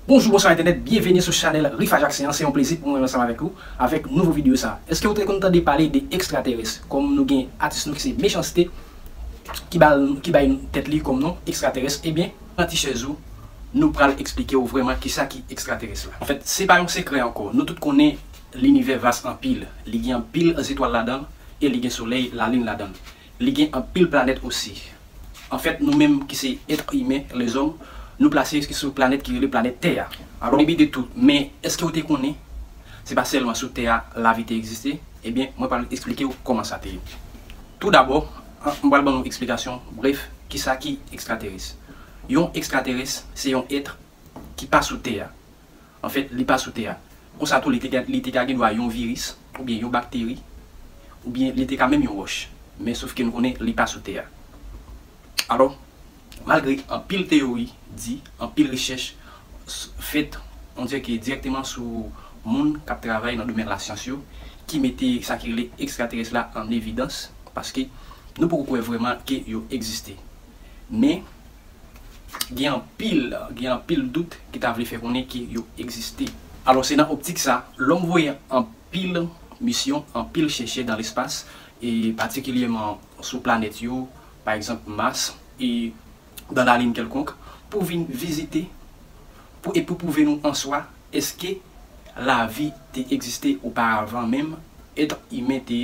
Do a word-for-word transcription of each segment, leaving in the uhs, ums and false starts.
Bonjou, bonswa entènèt, byenveni sou chanèl Rifa Jaksen an. Se yon plezi pou mwen ansanm avèk ou, avèk nouvo videyo sa. Èske ou te konn tande pale de ekstraterès? Kòm nou gen atis nou ki se Mechanste, ki ba, ki bay tèt li kòm non ekstraterès, ebyen, pran ti chèz ou, nou pral eksplike w vrèman kisa ki ekstraterès la. Anfèt, se pa yon sekrè ankò. Nou tout konnen linivè vas anpil. Li gen anpil zetwal ladan l e li gen solèy, lalin ladan l. Li gen anpil planèt osi. Anfèt, nou menm ki se èt imen, lèzòm, nou plase sou planèt ki rele planèt Tè a. Alò, depi de tout, men èske w te konnen se pa sèlman sou Tè a lavi te egziste? Ebyen, mwen pral eksplike w kòman sa te ye. Tou dabò, an, m pral ban nou eksplikasyon brèf kisa ki ekstraterès. Yon ekstraterès, se yon èt ki pa sou Tè a. Anfèt, li pa sou Tè a. Konsa tou, li te ka, li te ka gen dwa yon viris, oubyen yon bakteri, oubyen li te ka menm yon wòch. Men sof ke nou konnen li pa sou Tè a. Alò, malgre anpil teyori di, anpil rechèch s-, fèt, on dirè ke dirèkteman sou moun k ap travay nan domèn lasyans yo, ki mete sa ki rele ekstraterès la an evidans, paske nou poko kwè vrèman ke yo egziste. Men, gen anpil, gen anpil dout ki ta vle fè konnen ke yo egziste. Alò, se nan optik sa, lòm voye anpil misyon, anpil chèchè dan lespas, e patikilyèman sou planèt yo, pa egzanp Mas, e dan lalin kèlkonk, pou vin vizite, pou, e pou pwouve nou an swa, èske lavi te egziste oparavan menm èt imen te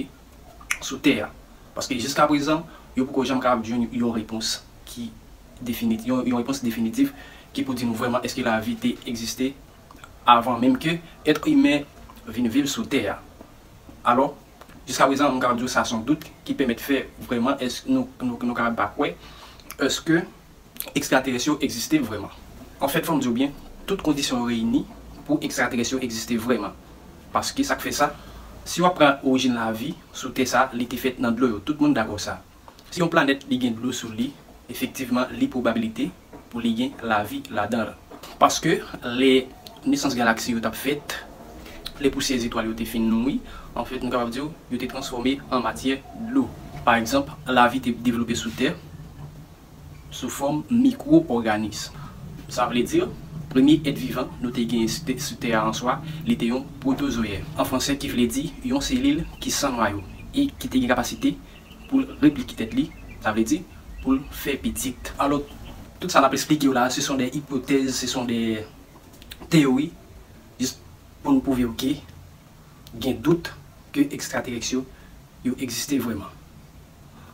sou Tè a. Paske jiska prezan, yo poko janm kapab jwenn yon repons ki definit-, yon, yon repons definitif ki pou di nou vrèman èske lavi te egziste avan menm ke èt imen vin viv sou Tè a. Alò, jiska prezan, m kapab di w sa se yon dout ki pèmèt fè vrèman èske nou, nou, nou kapab pa kwè èske ekstraterès yo egziste vrèman. Anfèt, fò m di w byen, tout kondisyon yo reyini pou ekstraterès yo egziste vrèman. Paske sa k fè sa, si w ap pran orijin lavi sou tè sa, li te fèt nan dlo yo. Tout moun dakò sa. Si yon planèt li gen dlo sou li, efektivman, li pwobabilite pou li gen lavi ladan l. Paske lè nesans galaksi yo t ap fèt, lè pousyè zetwal yo te fin nouri, anfèt, nou kapab di w, yo te transfòme an matyè dlo. Pa egzanp, lavi te devlope sou tè, sou fòm mikwo-òganis. Sa vle di, premye èt vivan nou te genyen sou tè, sou tè a an swa, li te yon pwotozoyè, an fransè ki vle di yon selil ki san nwayo e ki te gen kapasite pou l replike tèt li, sa vle di pou l fè pitit. Alò, tout sa n ap eksplike w la, se son de ipotèz, se son de teyori, jis pou nou pwouve w ke gen dout ke ekstraterès yo, yo egziste vrèman.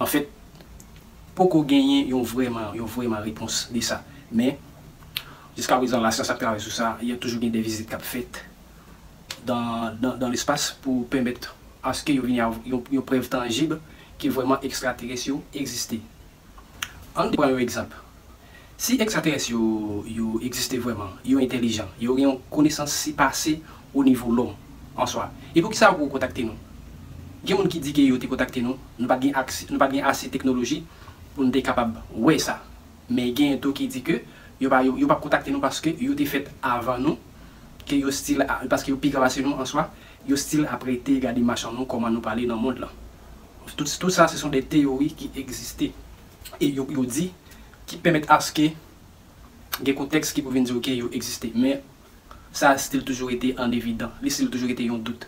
Anfèt, poko genyen yon vrèman, yon vrèman repons de sa. Men, jiska prezan, lasyans ap travay sou sa, y a toujou gen de vizit k ap fèt dan, dan, dan lespas pou pèmèt aske yo vini a yon, yon prèv tanjib ke vrèman ekstraterès yo egziste. Ann pran yon egzanp. Si ekstraterès yo, yo egziste vrèman, yo entèlijan, yo gen yon konesans sipase o nivo lòm an swa, e poukisa yo poko kontakte nou? Gen moun ki di ke yo te kontakte nou, nou pa t gen aksè, nou pa t gen ase teknoloji pou n te kapab wè sa. Men gen tou ki di ke yo pa, yo, yo p ap kontakte nou paske yo te fèt avan nou, ke yo still a, paske yo pi gran pase nou an swa, yo still ap rete gade machann nou kòman nou pale nan mond lan. Tout, tout sa, se son de teyori ki egziste. E yo, yo di, ki pèmèt aske gen kontèks ki pou vin di w ke yo egziste. Men, sa still toujou rete an evidan. Li still toujou rete yon dout.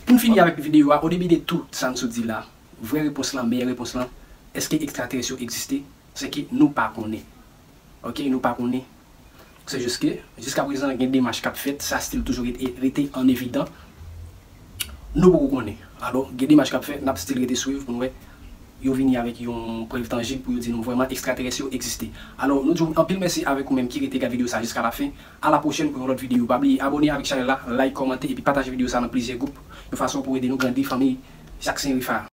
Pou n fini avèk videyo a, o debi de tout sa n sot di la, vrè repons lan, meyè repons lan, èske ekstraterès yo egziste? Se ke nou pa konnen. Oke, nou pa konnen. Se jis ke, jiska prezan, gen demach k ap fèt, sa still toujou rete, rete an evidan. Nou poko konnen. Alò, gen demach k ap fèt, n ap still rete swiv pou n wè yo vini avèk yon prèv tanjib pou yo di nou vrèman ekstraterès yo egziste. Alò, nou di w anpil mèsi avèk ou menm ki rete gade videyo sa jiska lafen. A la pwochèn pou yon lòt videyo. Pa bliye abòne avèk chanèl la, like, kòmante epi pataje videyo sa nan plizyè gwoup, yon fason pou ede nou grandi fanmi Jaksen Rifa.